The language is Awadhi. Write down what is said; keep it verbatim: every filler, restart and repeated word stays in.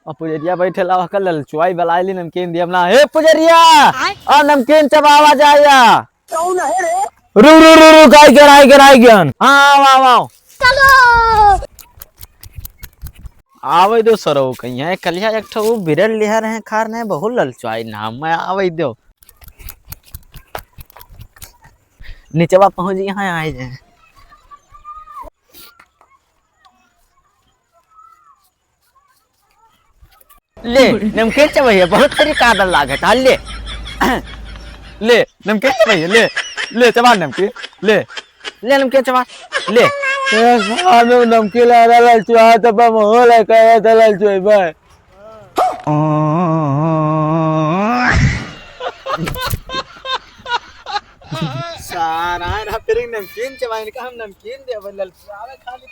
अब पुजरिया बैठे ला, ओकर ललचुआई बलाए ली, नमकीन दिया ना। हे पुजरिया, आय। आ नमकीन चबावा जाया। कौन है रे? रु, रु, रु, रु, गाय गन, आय गन, आय गन। हाँ, आओ, आओ, आओ। चलो। आवे दो सरऊ कहिया, कलिया एक ठो उ बिरल लिहा रहे, खार नहीं, बहुत ललचुआई ना, मैं आवे दो। निचवा पहुँच गया है, आए जाए। ले, नमकीन चबइया, बहुत तेरी कादर लागत, हाँ, ले। ले, नमकीन चबइया, ले। ले, चबा नमकीन, ले। ले, नमकीन चबा, ले। ए, सालो, नमकीन ला रहा ललचुआ, तो बम हो ले, कहे तो ललचुआ भाई। सारा ना फिर नमकीन चबाइन का हम नमकीन दे, अब ललचुआवे खाली।